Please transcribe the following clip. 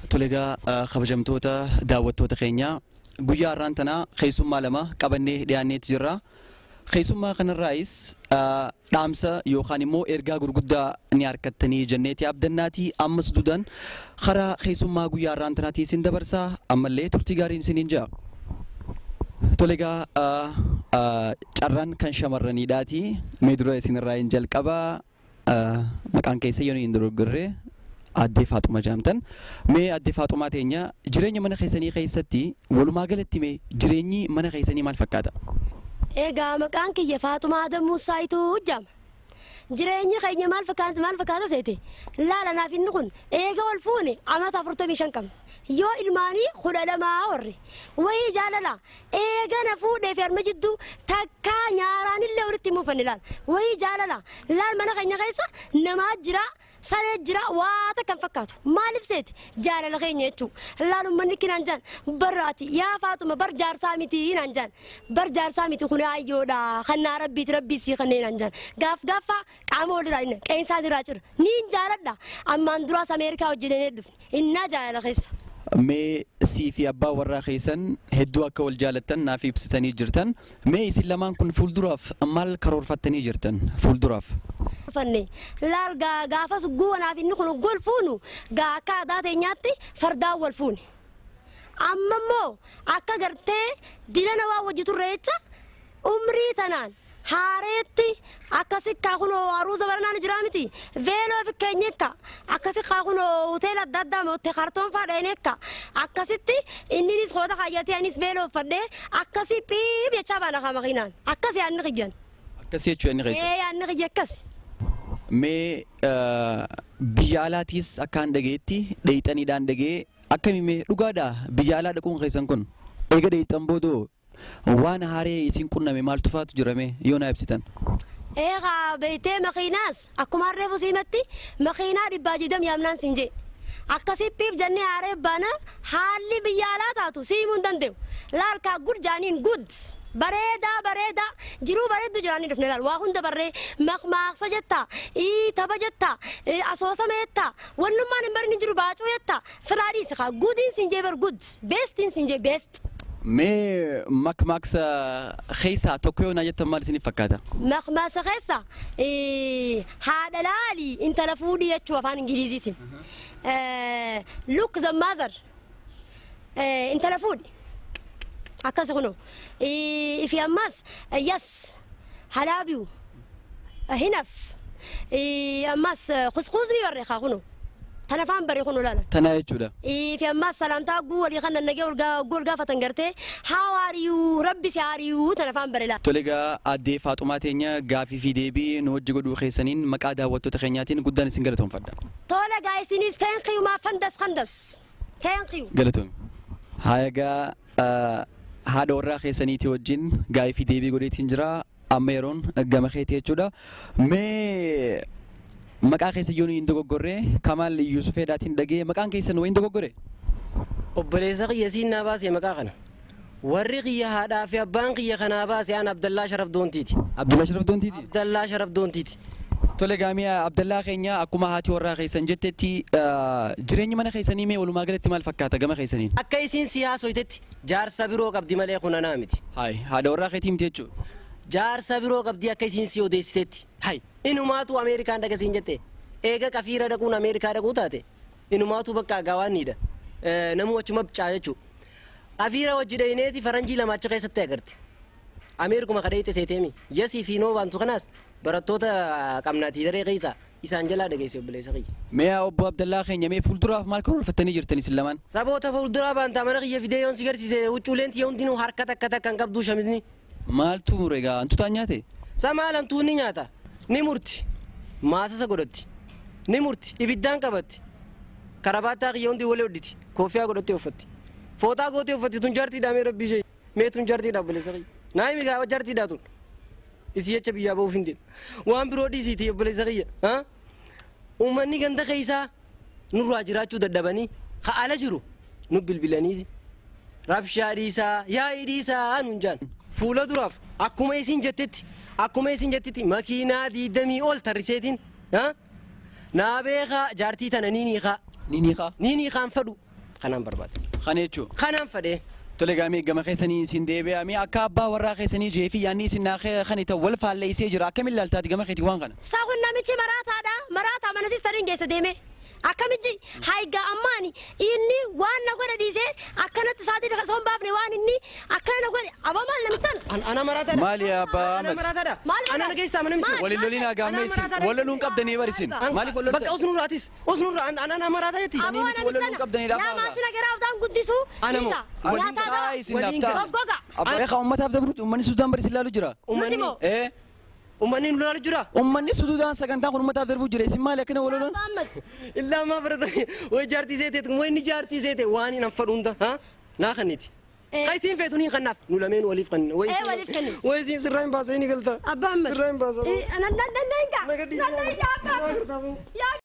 Tole egaa, kabajamtoota daawwattoota keenyaa, guyyaa har'aan tanaa keessummaa lama qabannee dhiyaanneeti jirra. Keessummaa kanarraayis dhaamsa yookaan immoo ergaa gurguddaa ni harkattanii jenneeti abdannaatii. Ammas duudaan karaa keessummaa guyyaa har'aan tanaatii isin dabarsaa, ammallee turtii gaariin isiniin jira. Tole egaa, carraan kan shamarraniidhaati. Mee dura isinirraa hin jalqabaa. Maqaan keessa yoo hin dogoggorre Addee Faaxuma jaamtan. Mee Addee Faaxumaa teenya, jireenya mana keessanii keessatti walumaa galatti mee jireenyi mana keessanii maal fakkaata? Egaa maqaan kiyya Faaxumaa Adamuu Saayituu jedhama. Jireenyi keenya maal fakkaata, maal fakkaata seete? Laala, naaf inni kun eega wal fuune amata 45 qabna. Yoo ilmaanii 12 warri. Wayii jaalala, eega na fuudhee fi harma jidduu takkaa nyaaraan illee walitti himuufanne laal. Wayii jaalala, laal, mana keenya keessa namaa jira. Saree jira, waa takka hin fakkaatu. Maaliif seete? Jaalala keenya jechuudha. Laal, uummanni kinaan jaan barraati yaa Faaxuma, bar jaarsaa miti naan jaan. Bar jaarsaa miti, kun ayyoodha. Kannaa rabbiiti, rabbii sii kanneen naan jaan. Gaaf gaafa qaama walirraa inni qeensaan irraa cira. Niin jaaladha. Ammaan duraas Ameerikaa hojjetanii dhufne. Innaa jaalala keessa. Mee sii fi abbaa warraa keessan hedduu akka wal jaalattan naaf ibsitanii jirtan. Mee isin lamaan kun fuulduraaf maal karoorfattanii jirtan fuulduraaf? Fanne laal, gaafas guwanaaf inni kun gol fuunu gaa akka aadaa teenyaatti fardaan wal fuune. Amma immoo akka gartee dilana waa wajji turre jecha umrii tanaan haareetti akkasi kaa kunoo aruuza baranaan jira miti, veeloo fi keenyekka akkasi kaa kunoo hoteela adda addaa mootte kartoon faa dheenekka akkasitti inninis koota kaayyatee anis veeloo uffadhee akkasi phiib jechaa baana kaa makiinaan akkasi yaadni kiyyan. Akkasii jechuudha inni keessa. Ee, yaadni kiyya akkasi. Mee biyya alaatiis akkaan dhageetti dheeyxaniidhaan dhagee, akkamii mee dhugaadhaa biyya alaa dhaquun keessan kun? Eega dheeyxan boodoo waan haaree isin qunname maaltu faatu jirame yoo naa ibsitan? Eegaa beeytee, makiinaas akkuma harree fusiimatti makiinaa 120 yaamnaan siin jee. Akkasii piif jennee haaree baana, haalli biyya alaa taatu siimuu hin danda'u. Laal kaa, gud jaaniin, gud bareedaa bareedaa jiruu bareeddu jiraanii dhufne. Laal, waa hunda barree, maqmaaqsa jetta, tapha jetta, asoosama jetta, wannummaan hin barin jiru, baacuu jetta, firaadhiis kaa gudiin siin jee bar, gud beestiin siin jee, beest. Mee makmaaksa keessaa tokko yoo naa jettan maal isiniif fakkaata? Maqmaasa keessa haadha laali, intala fuudhii jechuu afaan Ingiliziitiin. Look the mother, intala fuudhi. Akkas kunoo. Ifi ammas yes halaabiyu hinaf ammas kuskuusmi barree kaa kunoo. Tana afaan baree kunoo laala. Tanaa jechuudha. Fi ammas salaamtaa guu walii kan nagee ol gaafatan gartee how are you, rabbi si are you, tana afaan baree laala. Tole egaa, Addee Faaxumaa teenya, gaafii fi deebii nu wajji godhuu keessaniin maqaa daawwattoota keenyaatiin guddaan isin galatoomfadha. Tola gaa, isinis thank you maa fandas kandas. Thank you. Galatoomi. Haa egaa, haadha warraa keessaniitii wajjin gaafii fi deebii godheetiin jira. Amma yeroon gama keetii jechuudha. Mee maqaa keessa yoo hin dogoggorre Kamaal Yuusufeedhaatiin dhagee, maqaan keessan wayin dogoggore? Obboleessa kiyya siin naa baase maqaa kana. Warri kiyya, haadhaa fi abbaan kiyya kanaa baase, aan Abdallaa Sharaf Doontiiti. Abdullaa Sharaf Doontiiti? Abdallaa Sharaf Doontiiti. Tole gaamiyaa Abdallaa keenya, akkuma haati warraa keessan jettetti jireenyi mana keessanii mee walumaa galatti maal fakkaata gama keessaniin? Akka isiin si haasoytetti jaarsa biroo qabdi malee kun anaa miti. Hayi, haadha warraa keetii miti jechuudha. Jaarsa biroo qabdi akka isiin si odeessitetti. Hayi, inumaatu Ameerikaan dhaqa siin jette. Eega qafiira dhaquun Ameerikaa dhaquu taate inumaatu bakka gawaanniidha. Namuu achuma bicaa jechuudha. Qafiira wajji dhayineeti faranjii lama achi keessatti agarte. Ameerikuma kadheete seeteemi. Yesii fi noo baantu kanaas barattoota qabnaatii daree keessaa isaan jalaa dhageesse, obboleessa kiyya. Mee obbo Abdallaa keenya, mee fuulduraaf maal karoorfattanii jirtan isin lamaan? Saboota fuulduraa baantaa mana kiyya fidee yoon si garsiise, huccuuleen tiyya hundinuu harka takka takka hin qabduu shamizni. Maaltu mure egaa, hantuutaan nyaate? Samaa lamtuu ni nyaata. Ni murti. Maasasa godhatti. Ni murti. Ibiddaan qabatti. Karabaattaa kiyya hundi walii hodhiti. Koofiyaa godhattee uffatti. Fooxaa gootee uffatti. Tun jaartiidhaa mee rabbii ishee. Mee tun jaartiidhaa, obboleessa kiyya? Naa himi gaa, jaartiidhaa tun. Isii jecha biyyaa ba'uuf hin deemu. Waan biroo dhiisiiti, obboleessa kiyya. Uummanni ganda keessaa nurraa jiraachuu dadhabanii ka ala jiru nu bilbilanii rabshaa dhiisaa, yaa'ii dhiisaa nuun jaan. Fuula duraaf akkuma isin jettetti makiinaa 20 ol tarriseetiin naa beekaa, jaartii tana ni niikaa. Ni niikaa? Ni niikaan fedhu. Kanaan barbaada. Kana jechuun. Kanaan fadhee. Tole gaamee gama keessanii isin deebi'amee akka abbaa warraa keessanii jeefi yaanni isin naaqee kan itti wal faalleessee jira akkamiin ilaaltaati gama keetii waan kana. Saahun namichi maraataadha. Maraataa mana sistariin geessa deeme. Akkamitti hayga ammaani inni waan na godhe dhiisee akkanatti sa'aatii osoo hin baafne waan inni akkana na godhe aboo maal namitti tana. Ana maraataadha. Maali abbaa Ana Ahmad? maraataadha. Maal Ana maraata? geessaa mana misi. Maal? Waliin loliin hagaamee isin wal loluun qabdanii bar isin. Maaliif wal Bakka loltan? usnurraatis usnurra ana maraataa jetti. Aboo miti wal loluun qabdanii Yaa lafa maashina garaa udaan guddisu. Ana moo? Waliin Nyaataa taa isin Waliin laftaa. Goggoga. Abbaa eegaa uummataaf dabru uummanni Sudaan bar isin ilaalu jira. Nuti moo? Ee Uummanni nu ilaalu jira. uummanni Sudaan sagantaan kun uummataaf darbuu jira isin maali akkana wal lolan? Abbaa Ahmad. Illaa maa barata way jaartii seete way inni jaartii seete waan hin fadhu hunda ha naa kanniti. Kan isiin feetu ni kannaaf nu lameen waliif kanna. Waliif kennu. Way isiin sirraa hin baasa inni galta. Abbaa Ahmad. Sirraa hin baasa. Nan nan nan nan Nagadii. nan yaa abbaa. Yaa